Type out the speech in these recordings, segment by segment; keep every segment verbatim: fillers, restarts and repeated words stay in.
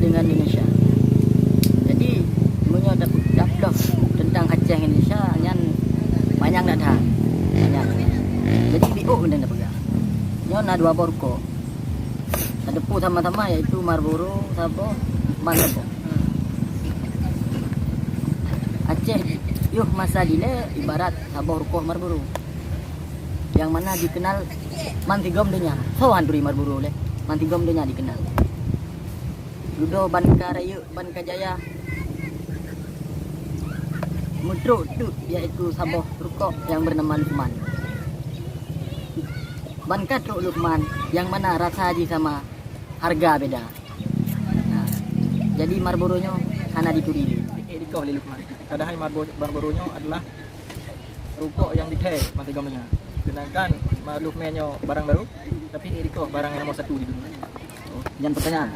dengan Indonesia. Jadi, meunyoe tapeu-, tapeuloh teuntang Aceh ngon Indonesia, nyan panyang that that. Panyang. Jadi, biôh meunan tapeugah. Nyoe na dua boh rukok. Tateupeue sama-sama, yaitu Marlboro saboh, Lukman saboh. Aceh yoh masa dilée ibarat saboh rukok Marlboro. Nyang mana dikenal bansigom donya. Soe han turi Marlboro lé? Bansigom donya dikenal. Dudoe ban ka rayeuk, ban ka jaya. Meutrok teuk, yaitu saboh rukok nyang beunama Lukman. Ban ka trok Lukman, nyang mana rasa jih sama, harga beda. Nah, jadi Marlboro nyoe hana dituri lé. Irikoh lé Lukman. Padahai Marlbo-, Marlboro nyoe adalah rukok nyang dithèe bansigom donya. Sedangkan Lukman nyoe barang baru, tapi irikoh barang nyang nomor satu di dunia. Oh, nyan pertanyaan.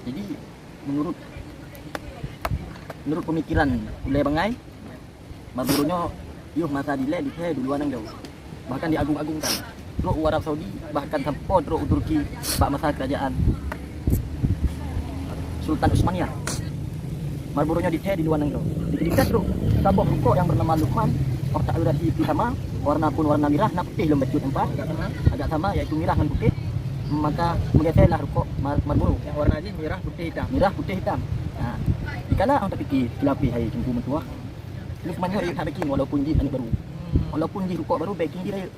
Jadi, menurut, menurut pemikiran ulèe bangai, Marlboro nyoe yoh masa dilée dithèe di luwa nanggroe. Bahkan diagung-agungkan. Trok u Arab Saudi, bahkan sampoe trok u Turki bak masa kerajaan Sultan Utsmaniyah. Marlboro nyoe dithèe di luwa nanggroe. Diketika trok saboh rukok nyang beunama Lukman, óh tak ibarat jih sama, warna pun warna mirah, na putéh lom bacut empat, agak sama, yaitu mirah ngon putéh. Maka meugeuseulah rukok Mar-, Marlboro. Nyang warna jih mirah, putéh, hitam. Mirah, putéh, hitam. Ha. Dikala ureueng tapike, silapeh hai Teungku meutuah. Lukman nyoe rayeuk that backing walaupun jih aneuk baru. Walaupun jih rukok baru, backing jih rayeuk.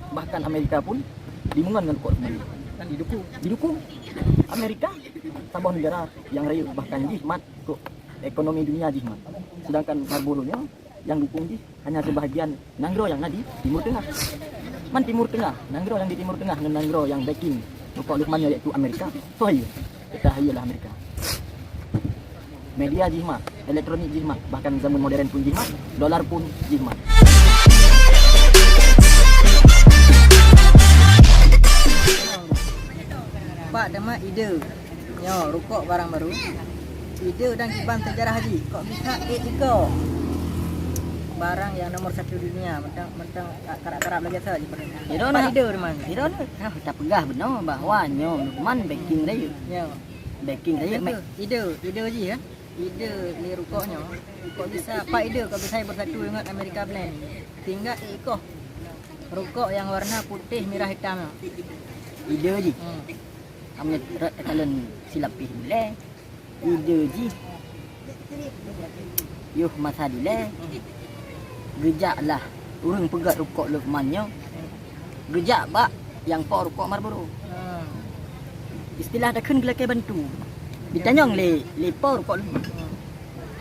Bahkan Amerika pun dimeungon ngon rukok Lukman. Kan didukung. Didukung. Amerika saboh negara nyang rayeuk, bahkan jih mat keu ekonomi dunia jih mat. Sedangkan Marlboro nyoe nyang dukung jih hanya sebahagian nanggroe nyang na di Timur Tengah. Man Timur Tengah, nanggroe nyang di Timur Tengah ngon nanggroe nyang backing rukok Lukman nyoe yaitu Amerika. Soe hayeue? Kita hayeue lah Amerika. Media jih mat, elektronik jih mat, bahkan zaman modern pun jih mat, dolar pun jih mat. Pak, teuma ide. Nyoe, rukok barang baru. Ide dan kiban sejarah jih. Kok bisa ék iko? Barang nyang nomor satu dunia, mantong, mantong karab-karab lagèe sa jih. Ide Pak, na, ide di mana? Ide na, nah, tapeugah bunoe bahwa nyoe Lukman backing rayeuk. Nyoe. Backing rayeuk, ide, mek. Ide, ide jih, ya. Ide lé rukok nyoe. Kok bisa, apa ide kok bisa bersatu dengan America Blend? Sehingga ék iko rukok nyang warna putéh, mirah, hitam nyoe. Ide jih. Hmm. Kamoe rot takalon silapeh ulèe. Ide jih yoh masa dilée, geujaklah ureueng peugöt rukok Lukman nyoe, geujak bak nyang po rukok Marlboro. Hmm. Istilah takheun geulakèe bantu. Jitanyong lé, lé po rukok Lukman. Hmm.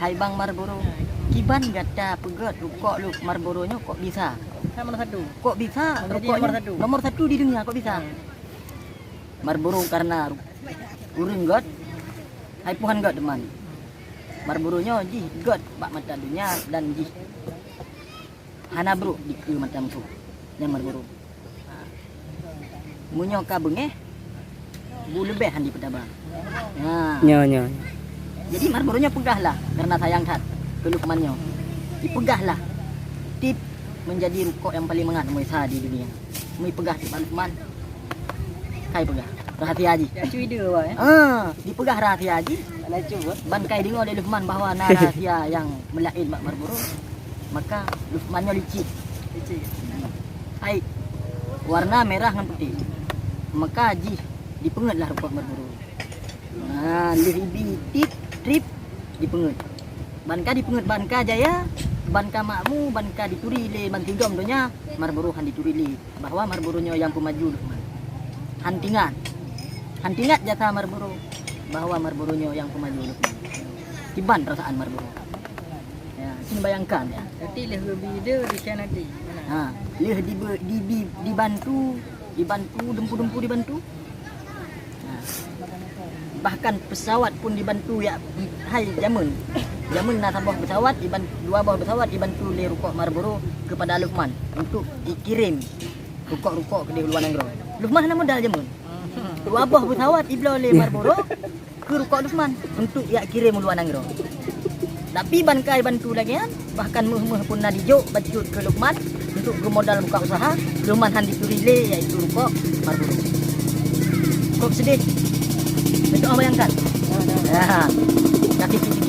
Hai bang Marlboro, kiban gata peugöt rukok Luk-, Marlboro nyoe kok bisa? Kan nomor satu. Kok bisa rukok nyoe nomor satu di dunia, kok bisa? Hmm. Marlboro karena ru-, ureueng göt, hai Tuhan göt teuma. Marlboro nyoe jih göt bak mata donya dan jih hana brôk dikeue mata musoh. Nyan Marlboro. Meunyoe ka beungéh, bu leubeh han jipeutaba. Ha. Nyoe, nyoe. Jadi Marlboro nyoe peugahlah, karena sayang that keu Lukman nyoe. Dipeugahlah, tip menjadi rukok nyang paleng mangat meunyoe sa di dunia. Meunyoe peugah tip bak Lukman, kai peugah. Rahasia jih. Cu ide awak, eh? Ah, dipeugah rahasia jih. Ban kai deungoe lé Lukman bahwa na rahasia nyang meulaén bak Marlboro. Maka Lukman nyoe licik. Licik. Hai, warna merah ngon putéh. Maka jih dipeungeutlah rukok Marlboro. Nah, lheueh ibi tip, trip, dipeungeut. Ban ka dipeungeut, ban ka jaya, ban ka makmu, ban ka dituri lé bansigom donya, Marlboro han dituri lé. Bahwa Marlboro nyoe nyang peumaju Lukman. Han teuingat. Han teuingat jasa Marlboro bahwa Marlboro nyoe nyang peumaju Lukman. Kiban perasaan Marlboro. Ya, sini bayangkan ya. Berarti lheueh bida dikhianati. Ha, lheueh dibe-, di, di, dibantu, dibantu, dumpu-dumpu dibantu. Ha. Bahkan pesawat pun dibantu ya, hai jameun. Jameun na saboh pesawat, diban-, dua boh pesawat dibantu lé rukok Marlboro kepada Lukman untuk dikirim rukok-rukok keudéh luwa nanggroe. Lukman hana modal jameun. Dua boh pesawat ibloe lé Marlboro keu rukok Lukman untuk jak kirém u luwa nanggroe. Tapi ban ka jibantu lagèe nyan, bahkan méuh-méuh pun na jijok bacut keu Lukman untuk geumodal buka usaha, Lukman han jituri lé, yaitu rukok Marlboro. Kok seudeh. Itu orang bayangkan. Ya. Kaki kiri.